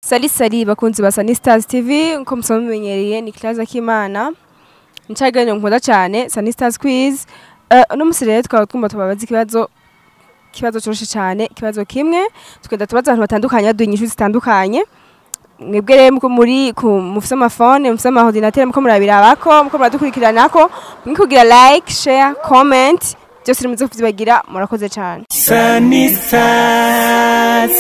Salut salut bakunzi ba Sunny Stars TV, nko musanzwe mumenyereye ni Claza Kimana. Ncaganyo nkunda cyane Sunny Stars Quiz. Uno musi rero twaba twumva tubabaza ikibazo coroshe cyane, ikibazo kimwe tukenda tubaza abantu batandukanye baduha inyishu zitandukanye. Mwebwe rero muko muri mufise amafone, mufise ama ordinateur, muko murabirabako, muko muradukurikiranako, mwikugira like, share, comment, byose nimuze kuvyibagira. Murakoze cyane. Sunny Stars.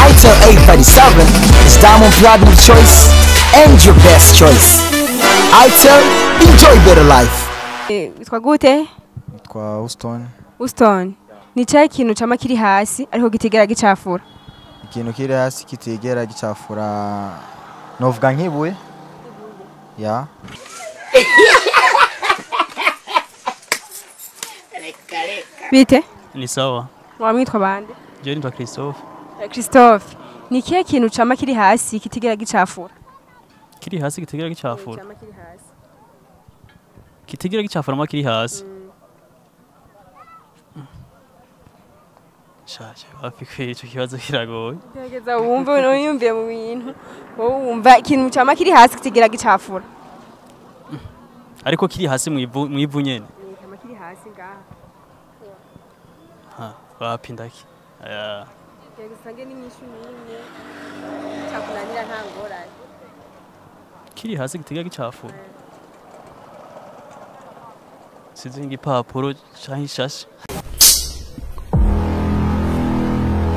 Itel 837 is Diamond Platinum choice and your best choice. Itel, enjoy better life. Witwa gute? Nitwa Houston. Houston. Ni cyahe ikintu cama kiri hasi ariko kitigera gicafura? Ikintu kiri hasi kitigera gicafura novuga nk'ibuye. Ya. Bite? Ni sawa. Wamwitwa bande? Jewe nitwa Christophe. Christophe, ni kihe kintu cama kiri hasi kitigera gicafura? Kiri hasi kitigera gicafura. Cama kiri hasi. Kitigera gicafura ma kiri hasi. Shaje wapi kweri, ico kibazo kiragoye. Gerageza wumve nuyumviye mu bintu. Wowe wumva ikintu cama kiri hasi kitigera gicafura. Ariko kiri hasi mwivu nyene. Cama kiri hasi ngaha. Ha, wapi ndaki. Aya. Gerageza usange n'inyishu n'imwe cakunanira nta ngorane. Kiri hasi kitigera gicafura. Sinzi igipapuro canke ishashe.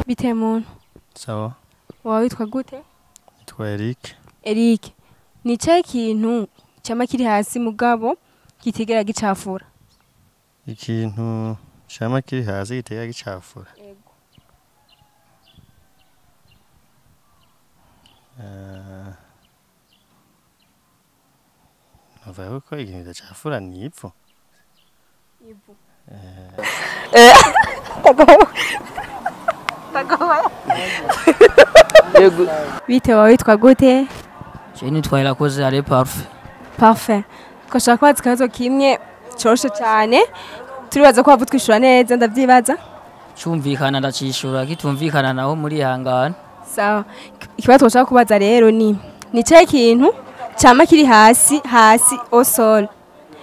Bite muntu? Sawa. Wawe witwa gute? Nitwa Eric. Eric, ni cyahe kintu cama kiri hasi mugabo kitigera gicafura? Ikintu cama kiri hasi kitigera gicafura. Yego. Navuga ko ikintu kidacafura ni ivu. Ivu. Bite, wawe witwa gute? Je nitwa Irakoze Ale Parfait. Parfait. Twashaka kubaza ikibazo kimwe coroshe cyane. Turibaza ko waba utwishura neza, ndavyibaza. Cumvikana ndacishura, kitumvikana naho muri hangana. Sawa. Ikibazo twashaka kubaza rero ni cyahe kintu cama kiri hasi hasi au sol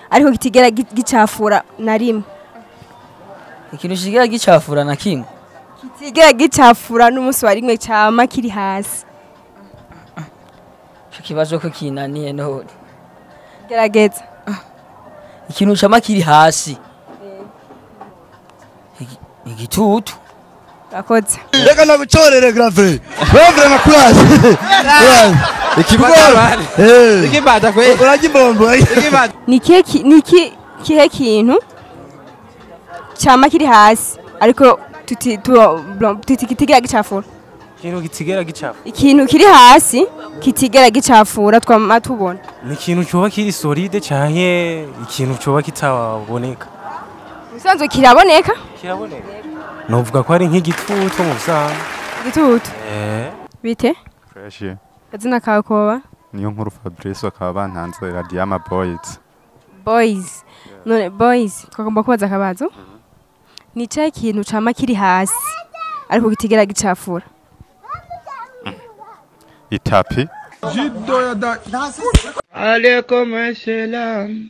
ariko kitigera gicafura na rimwe? Ikintu kitigera gicafura na kimwe. Kitigera gicafura n'umunsi wa rimwe, cama kiri hasi. Ico kibazo ko kinaniye none. Gerageza. Ikintu cama kiri hasi. Igitutu. Urakoze. Reka nagucorere grave. Grave na courage. Ikibata kwe. Uragibombo. Ni kihe kintu cama kiri hasi ariko kitigera gicafura? Ikintu kitigera gicafura. Ikintu kiri hasi kitigera gicafura twama tubona. Ni ikintu coba kiri solide canke ikintu coba kitaboneka? Musanzwe kiraboneka? Kiraboneka. Novuga ko ari nk'igitutu mu busanzwe. Igitutu. Bite? Fresh. Azina kawe koba? Niyo nkuru Fabrice, bakaba bantanze Radiama Boys. Boys. None boys, twagomba kubaza akabazo. Ni cyahe kintu cama kiri hasi ariko kitigera gicafura? Itapi. Alaikum salam.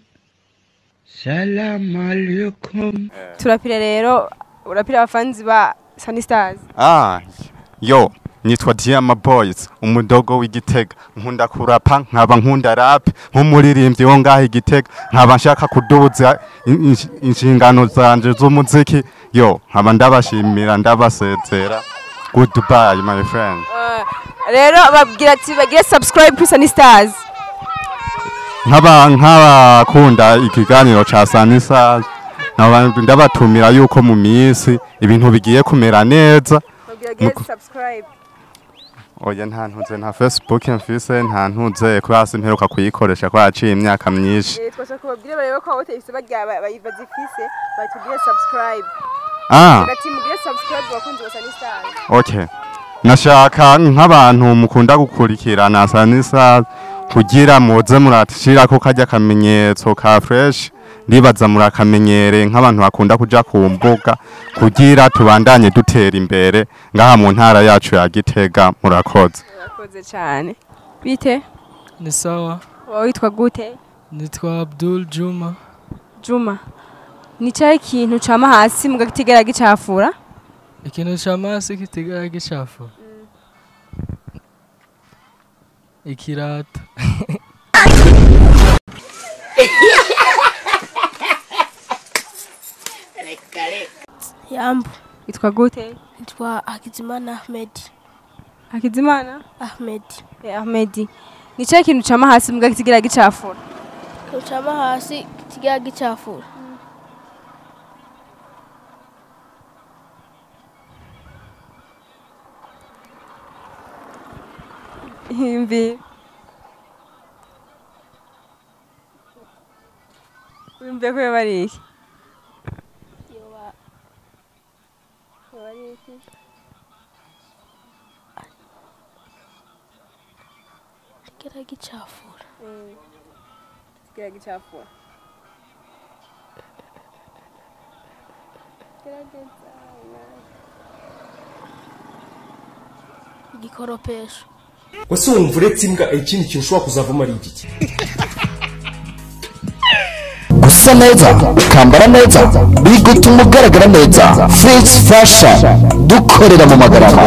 Salam alaikum. Turapira rero, urapira abafanzi ba Sunny Stars. Ah, yo, nitwa Diama Boys, umudogo w'Igitega. Nkunda kurapa, nkaba nkunda rap, nk'umuririmbyi wo ngaha Igitega, nkaba nshaka kuduza inshingano zanje z'umuziki. Yo, nkaba ndabashimira, ndabasezera. Goodbye my friend. Rero babwira ati bagire subscribe kuri Sunny Stars. Nk'abakunda ikiganiro ca Sanisa, ndabatumira yuko mu minsi ibintu bigiye kumera neza. Oya, nta ntuze, nta Facebook mfise, nta ntuze kubera simperuka kuyikoresha ko yaciye imyaka myinshi. Twashaka kubabwira barebe ko abo barya bayivazifise batubwire subscribe. Ah. Ati mugire subscribe bakunzi ba Sunny Stars. Okay. Nashaka nk'abantu mukunda gukurikirana Sunny Stars kugira muze muratishirako kajya kamenyetso ka fresh, ndibaza murakamenyere nk'abantu bakunda kuja ku mbuga kugira tubandanye dutera imbere ngaha mu ntara yacu ya Gitega. Murakoze. Murakoze cyane. Bite? Ni sawa. Wowe witwa gute? Nitwa Abdul Juma. Juma. Ni cyahe ikintu cama hasi mugatigera gicafura? Ikintu cama hasi kitigera gicafura? Ikirato. Yambu. Witwa gute? Nitwa Hakizimana Ahmed. Hakizimana? Ahmed. Ahmed. Ni cyahe ikintu cama hasi mugatigera gicafura? Ikintu cama hasi kitigera gicafura. Imbi. Wimbe ko bari iki? Yoba. Bari iki? Kigira gicafura. Kigira gicafura. Gerageza. Igikoropesho. Wese wumva uretse imbwa ikindi kintu ushobora kuzavamo ari igiki? Gusa neza, ukambara neza, bigutuma ugaragara neza. Fritz Fashion dukorera mu Magarama,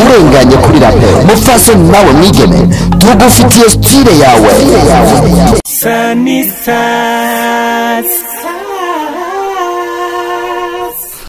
urenganye kuri rape. Mupfasoni nawe mwigeme, tugufitiye style yawe. Sunny Stars.